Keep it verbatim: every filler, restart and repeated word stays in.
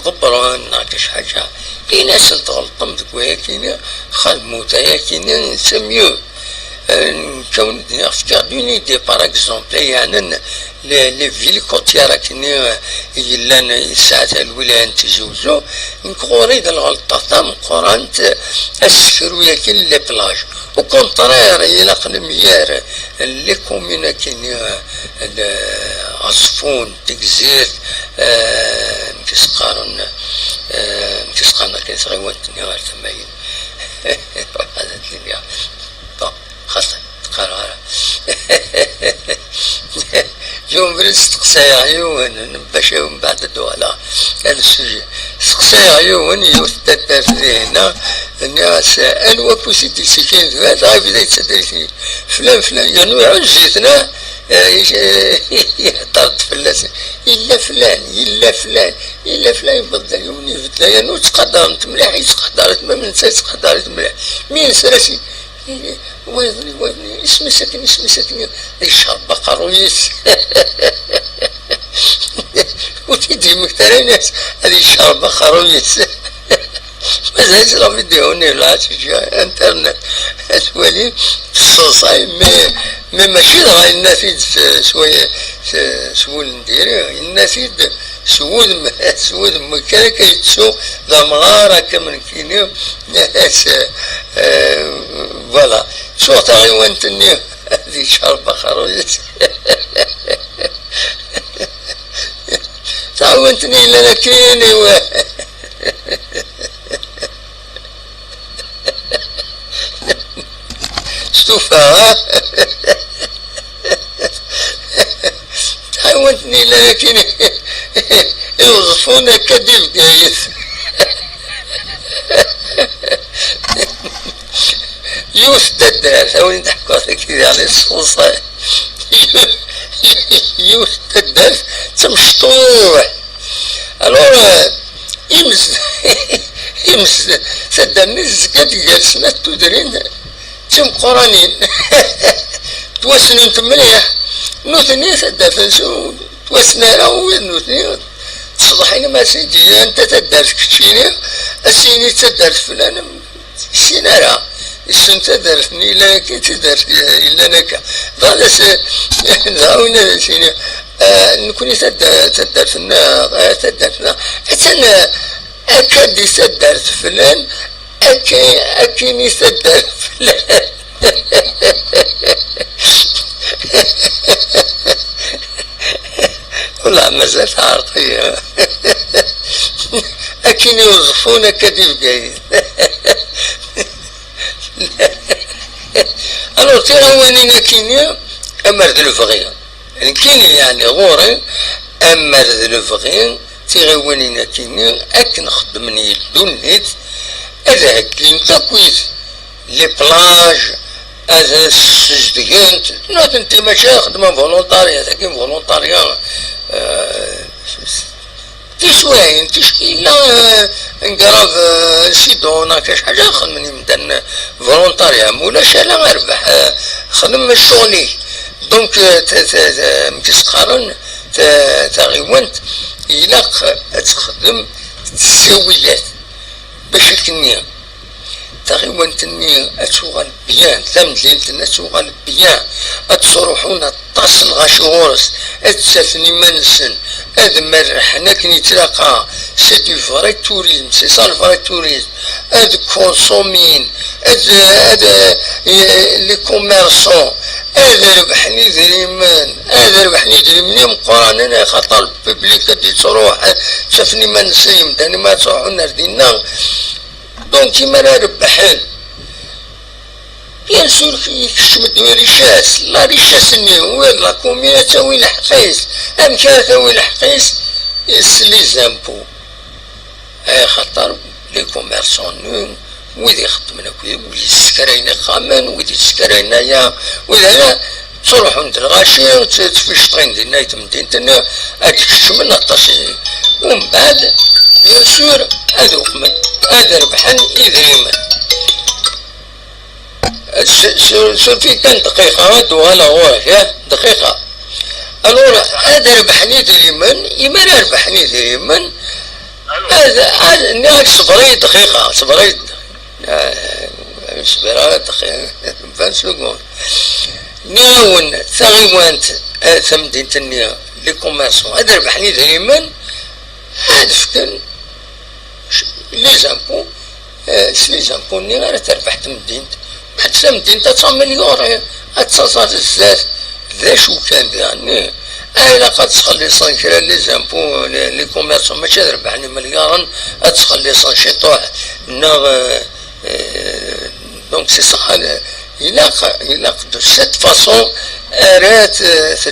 ḍebbren neɣ kac ḥaǧa. Ini-asen tɣelṭem deg wayakini, xedmut ayakini, c'est mieux. Nekk awen-d-nniɣ, fkiɣ-d une idée, par exemple, ay yeɛnan les, les villes côtières akkenni yellan i tesɛa lwilaya n Tizi Uzzu. Nekk ɣur-i d lɣelṭa tameqqrant asekru-yagi n les plages. Au contraire, ilaq lemyar n les communes akkenni, Ɛeṣfun, Tigzirt, eh, amek i s-qqaren, eh, amek i s-qqaren akken tɣiwant-nni ɣer tama-yin. Ruḥ ad d-nini. Bon, xaṭi, teqqar ara. Yiwen webrid steqsayeɣ yiwen, bac mbeɛd ad d-uɣaleɣ ar le sujet. Steqsayeɣ yiwen, yiwet n taddart dihin, nniɣ-as, "Anwa afus i d-yettekkin?" Dɣa yebda yettader-iten-id. Flan, flan, yernu iɛuzz-iten, ah, eh, ihedder-d fell-asen. Yella flan, yella flan, yella flan, yewweḍ-d yiwen ibeddel, yernu ttqadaren-t mliḥ, yettqadar-it, ma netta yettqadar-it mliḥ. Mi yensra-s, i-, i-, wayeḍ-nni, wayeḍ-nni, isem-is akken, isem-is akken, icerreb aqerruy-is. Ur t-id-yemmekta ara, ini-as ad icerreb aqerruy-is. Mazal la vidéo-nni la, internet, ad twali, tesseḍsay, mais, mais mačči dɣa yenna-t-id s, s way-, s, s wul n diri, yenna-t-id s wudem, s wudem kan akka yettu, d amɣar akka am nekkini, s, eh, voilà. Ttuɣ taɣiwant-nni, ad icerreb aqerruy-is. Taɣiwant-nni yellan akkin, iwa. Stufa, ha? Taɣiwant-nni yellan akkin, i Uẓeffun akka di Bgayet. Yiwet n taddart, a win d-ḥkuɣ tagi, yeɛni ṣṣeḍṣa. Yiwet n taddart d tamecṭuḥt. Alors, euh, imez-, imez-, taddart-nni tezga-d gar snat tudrin d timeqqranin. Ttwassnent mliḥ. Nutni taddart-nsen ur ttwassen ara, wid nutni ttṣeḍḥin, ma sidi, anta taddart keččini, a s-yini d taddart flan, ur yessin ara. Yessen taddart-nni yellan akka, d taddart yellan akka. Dɣa d as-, dɣa win ad as-yini, ah, nekni tadda-, taddart-nneɣ, ah, taddart-nneɣ, attan, ah, akka di taddart flan, akka, akkin i taddart flan. Wala mazal tɛerq-iyi. Akkin i Uẓeffun, akka di Bgayet. Alors, tiɣiwanin akkin-nni, amer d lebɣi. Nekkini, yeɛni, ɣur-i, amer d lebɣi, tiɣiwanin akkin-nni, akken xeddmen i ddunit, ad heggint akkit les plages, ad ssizdigent, nutenti mačči xeddmen volontariat, akin volontariat, euh, tiswayin, ticki yella, euh, un grave, euh, incident, neɣ kac ḥaǧa, xedmen imdanen volontariat, ma ulac ala rrbeḥ, euh, xdem ccɣel-ik. Donc, euh, t-, t-, t-, amek i s-qqaren, t-, taɣiwant, ilaq ad texdem ttawilat. Bac akken-nni taɣiwant-nni ad tuɣal bien, tamdint-nni ad tuɣal bien, ad ttruḥun aṭas n lɣaci ɣur-s, ad ttafen iman-nsen, ad merrḥen akken yettlaqa, c'est du vrai tourisme, c'est ça le vrai tourisme, ad consommin, ad, ad, eh, les commerçants, ad rebḥen idrimen, ad rebḥen idrimen imeqqranen, axaṭer le public ad yettruḥ, ttafen iman-nsen yemdanen ma ad ttruḥun ar dinna. Donc, imi ara rebḥen, bien sûr, yekcem-d richesse. La richesse-nni, wi la commune ad tawi lḥeqq-is. Amek ara tawi lḥeqq-is? S les impôts. Axaṭer les commerçants-nni, wid ixeddmen akk, wid yessekkayen ixxamen, wid yessekkayen aya, wid aya, ttruḥun-d lɣaci, tt-, ttfecṭin dinna i temdint-nni, ad d-kecmen aṭas i, umbeɛd, bien sûr, ad uqmen, ad rebḥen idrimen. S-, s-, surfi kan dqiqa, ad uɣaleɣ ɣur-k, eh, dqiqa. Alors, ad rebḥen idrimen, imi ara rebḥen idrimen, Nniɣ-ak ṣber-iyi dqiqa, ṣber-iyi-d. Ur ṣbir ara dqiqa, vingt secondes. Nniɣ-awen, taɣiwant, eh, tamdint-nni, les commerçants, ad rebḥen idrimen, ad fken les impôts, eh, s les impôts-nni ara terbeḥ temdint. Meɛna tamdint ad tamelyuri, ad taẓ ar zdat. D acu kan diɣen? Ah, ilaq ad ttxelliṣen kra les impôts, les, les commerçants, mačči ad rebḥen imelyaṛen, ad ttxelliṣen ciṭuḥ, neɣ, eh, eh, donc c'est ça, le, ilaq, ilaq de cette façon ara t-,